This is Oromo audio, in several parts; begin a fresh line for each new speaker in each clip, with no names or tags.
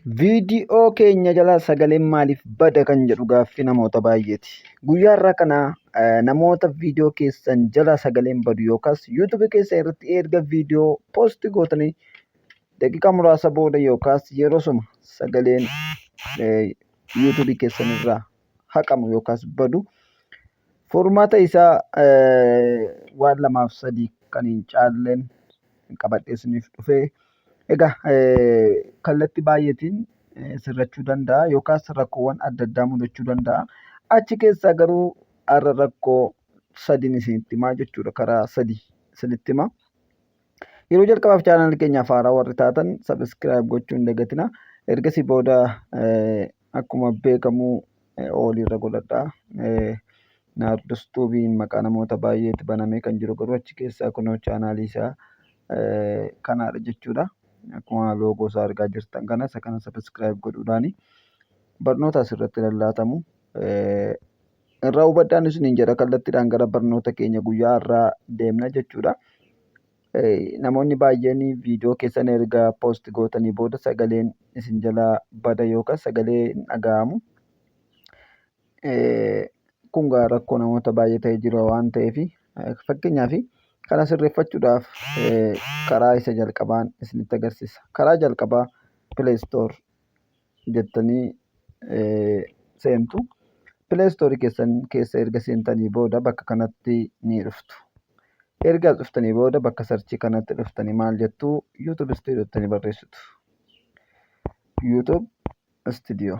Viidiyoo keenya jalaa sagaleen maaliif bada kan jedhu gaaffii namoota baay'eeti. Guyyaa har'aa kana namoota viidiyoo keessan jalaa sagaleen badu yookaas YouTube keessan irratti erga viidiyoo poosti gootanii daqiiqaa muraasa booda yookaas yeroo suma sagaleen YouTube keessan irraa haqamu yookaas badu furmaata isaa waan lamaaf sadii kan hin caalleen qabadhee isiniif dhufee egaa kallattii baay'eetiin sirrachuu danda'a yookaas rakkoowwan adda addaa mudachuu danda'a. Achi keessaa garuu har'a rakkoo sadiin isinitti himaa jechuudha. Karaa sadi isinitti hima. Yeroo jalqabaaf chaanaalii keenyaaf haaraa warri taatan sabiskiraayib gochuu hin dagatina. Ergasii booda akkuma beekamu ooliirra godhadha. Naardos Tuubiin maqaa namoota baay'eetti banamee kan jiru garuu achi keessaa kunoo chaanaalii isaa kanaadha jechuudha. Akkuma loogoo isaa argaa jirtan kana isa kana sabiskiraayib godhuudhaani barnoota asirratti lallaatamu irraa hubadhaan isiniin jedha kallattiidhaan gara barnoota keenya guyyaa har'aa deemna jechuudha. Namoonni baay'een viidiyoo keessan erga poost gootanii booda sagaleen isin jalaa bada yookaan sagalee hin dhaga'amu. Kun gaa rakkoo namoota baay'ee ta'ee jira waan ta'eef fakkeenyaaf kana sirreeffachuudhaaf karaa isa jalqabaan isinitti agarsiisa. Karaa jalqabaa Play Store jettanii seentu. Play Store keessan keessa erga seentanii booda bakka kanatti ni dhuftu. Erga as dhuftanii booda bakka sarchii kanatti dhuftanii maal jettu YouTube Studio jettanii barreessitu. YouTube Studio.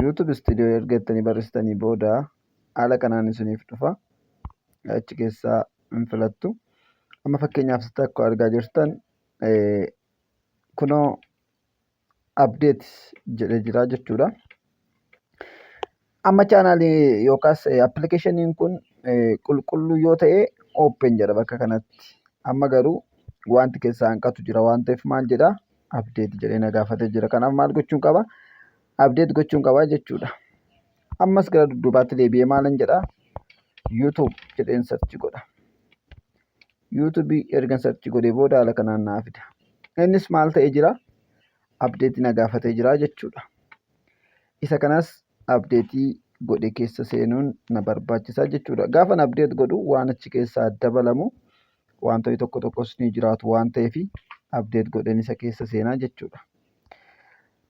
YouTube Studio erga jettanii barreessitanii booda haala kanaan isiniif dhufa. Achi keessaa hin filattu. Amma fakkeenyaaf asitti akka argaa jirtan kunoo update jedhee jira jechuudha. Amma chaanaalii yookaas appilikeeshiniin kun qulqulluu yoo ta'e open jedha bakka kanatti. Amma garuu wanti keessaa hanqatu jira waan ta'eef maal jedha update jedhee na gaafatee jira. Kanaaf maal gochuun qaba? Update gochuun qaba jechuudha. Ammas gara dudduubaatti deebi'ee maalan jedha? YouTube jedheen search godha. YouTube ergan search godhee booda haala kanaan naa fida. Innis maal ta'ee jira? Update na gaafatee jira jechuudha. Isa kanas update godhe keessa seenuun na barbaachisa jechuudha. Gaafan update godhu waan achi keessaa dabalamu wantoonni tokko tokkos ni jiraatu waan ta'eef update godheen isa keessa seenaa jechuudha.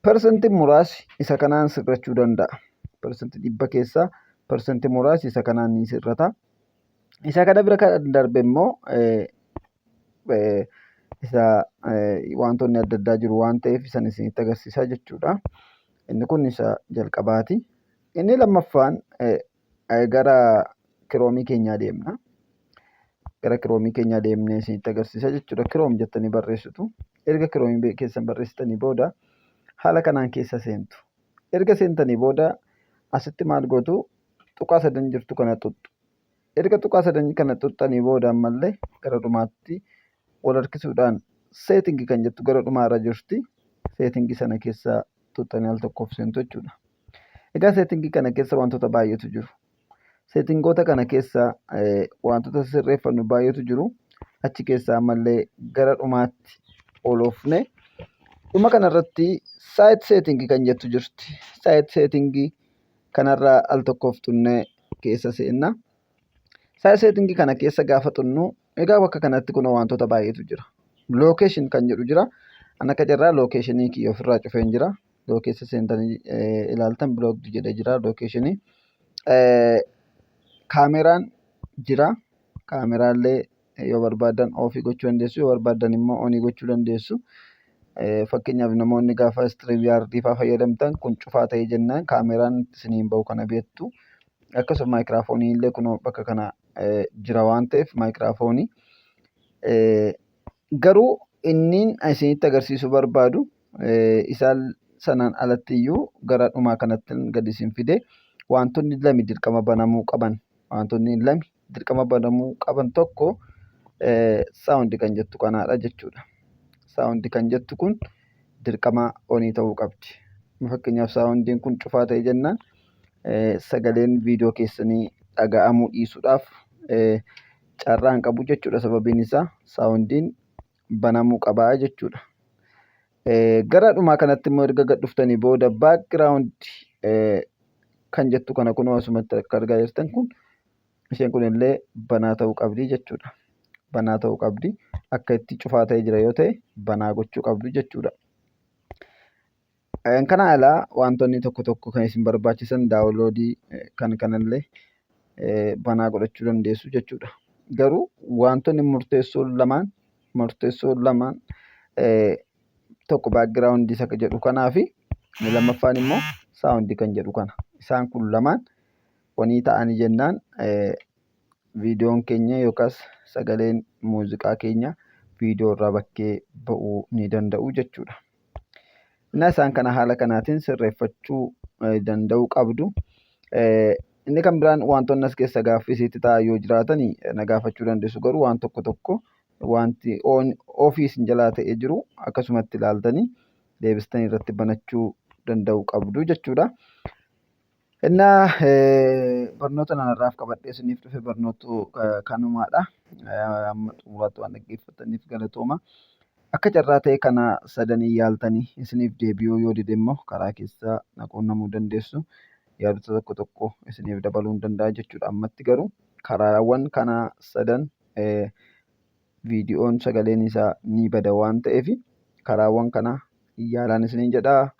Persentiin muraasi isa kanaan sirrachuu danda'a. Persentii 100 keessaa persentii muraasi isa kanaan ni sirrata. Isa kana bira kan darbe immoo isa wantoonni adda addaa jiru waan ta'eef isan isinitti agarsiisaa jechuudha. Inni kun isa jalqabaati. Inni lammaffaan gara kiroomii keenyaa deemna. Gara kiroomii keenyaa deemnee isinitti agarsiisa jechuudha. Kiroom jettanii barreessitu. Erga kiroomii keessan barreessitanii booda haala kanaan keessa seentu. Erga seentanii booda asitti maal gootu tuqaa sadan jirtu kana tuqxu. Erga tuqaa sadan kana tuqxanii booda ammallee gara dhumaatti wal harkisuudhaan seetingi kan jettu gara dhumaarra jirti. Seetingi sana keessa tuqxanii al tokkoof seentu jechuudha. Egaa seetingii kana keessa wantoota baay'eetu jiru. Seetingoota kana keessa wantoota sirreeffannu baay'eetu jiru. Achi keessaa ammallee gara dhumaatti ol oofne dhuma kanarratti saayit seetingii kan jettu jirti. Saayit seetingii kanarraa al tokkoof tunnee keessa seenna. Saayit seetingii kana keessa gaafa tunnu egaa bakka kanatti kunoo wantoota baay'eetu jira. Lookeeshin kan jedhu jira. An akka carraa lookeeshinii kiyya ofirraa cufeen jira. Yoo keessa seentanii ilaaltan bilookdi jedhee jira lookeeshinii. Kaameraan jira. Kaameraallee yoo barbaadan oofii gochuu dandeessu yoo barbaadan immoo onii gochuu dandeessu. Fakkeenyaaf namoonni gaafa istiriim faa fayyadamtan kun cufaa ta'ee jennaan kaameraan isiniin bahu kana beektu. Akkasuma maayikiraafoonii illee kunoo bakka kana jira waan ta'eef maayikiraafoonii. Garuu inniin isinitti agarsiisuu barbaadu isaan sanaan alatti iyyuu gara dhumaa kanatti gadi isin fide wantoonni lami dirqama banamuu qaban wantoonni lami dirqama banamuu qaban tokko saawundi kan jettu kanaadha jechuudha. Saawundi kan jettu kun dirqama onii ta'uu qabdi. Fakkeenyaaf saawundiin kun cufaa ta'e jennaan sagaleen viidiyoo keessanii dhaga'amuu dhiisuudhaaf carraa hin qabu jechuudha. Sababiin isaa saawundiin banamuu qabaa jechuudha. Gara dhumaa kanatti immoo erga gad dhuftanii booda background kan jettu kana kunoo asumatti akka argaa jirtan kun isheen kun illee banaa ta'uu qabdi jechuudha. Banaa ta'uu qabdi. Akka itti cufaa ta'ee jira yoo ta'e banaa gochuu qabdu jechuudha. Kana alaa wantoonni tokko tokko kan isin barbaachisan download kan kanallee banaa godhachuu dandeessu jechuudha. Garuu wantoonni murteessoon lamaan tokko background isa jedhu kanaa fi inni lammaffaan immoo sound kan jedhu kana. Isaan kun lamaan on ta'anii jennaan viidiyoon keenya yookaas sagaleen muuziqaa keenya viidiyoo irraa bakkee ba'uu ni danda'u jechuudha. Innaa isaan kana haala kanaatiin sirreeffachuu danda'uu qabdu. Inni kan biraan wantoonni as keessa gaaffii isitti ta'an yoo jiraatan na gaafachuu dandeessu, garuu waan tokko tokko wanti off isin jalaa ta'ee jiru akkasumatti ilaaltanii deebistanii irratti banachuu danda'uu qabdu jechuudha. Innaa barnoota kanarraaf qabadhee isiniif dhufe barnoota kanumaadha. Amma xumuraatti waan dhaggeeffataniif galatooma. Akka carraa ta'e kana sadanii yaaltanii isiniif deebi'uu yoo dide immoo karaa keessaa na quunnamuu dandeessu. Yaadota tokko tokko isiniif dabaluu hin danda'a jechuudha. Ammatti garuu karaawwan kana sadan viidiyoon sagaleen isaa ni bada waan ta'eef karaawwan kana yaalaan isiniin jedhaa.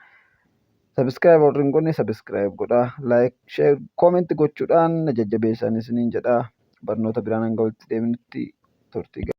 Subscribe warri hin godhne subscribe godhaa. Like, share, comment gochuudhaan na jajjabeessan isiniin jedhaa. Barnoota biraan hanga walitti deebinutti turtii.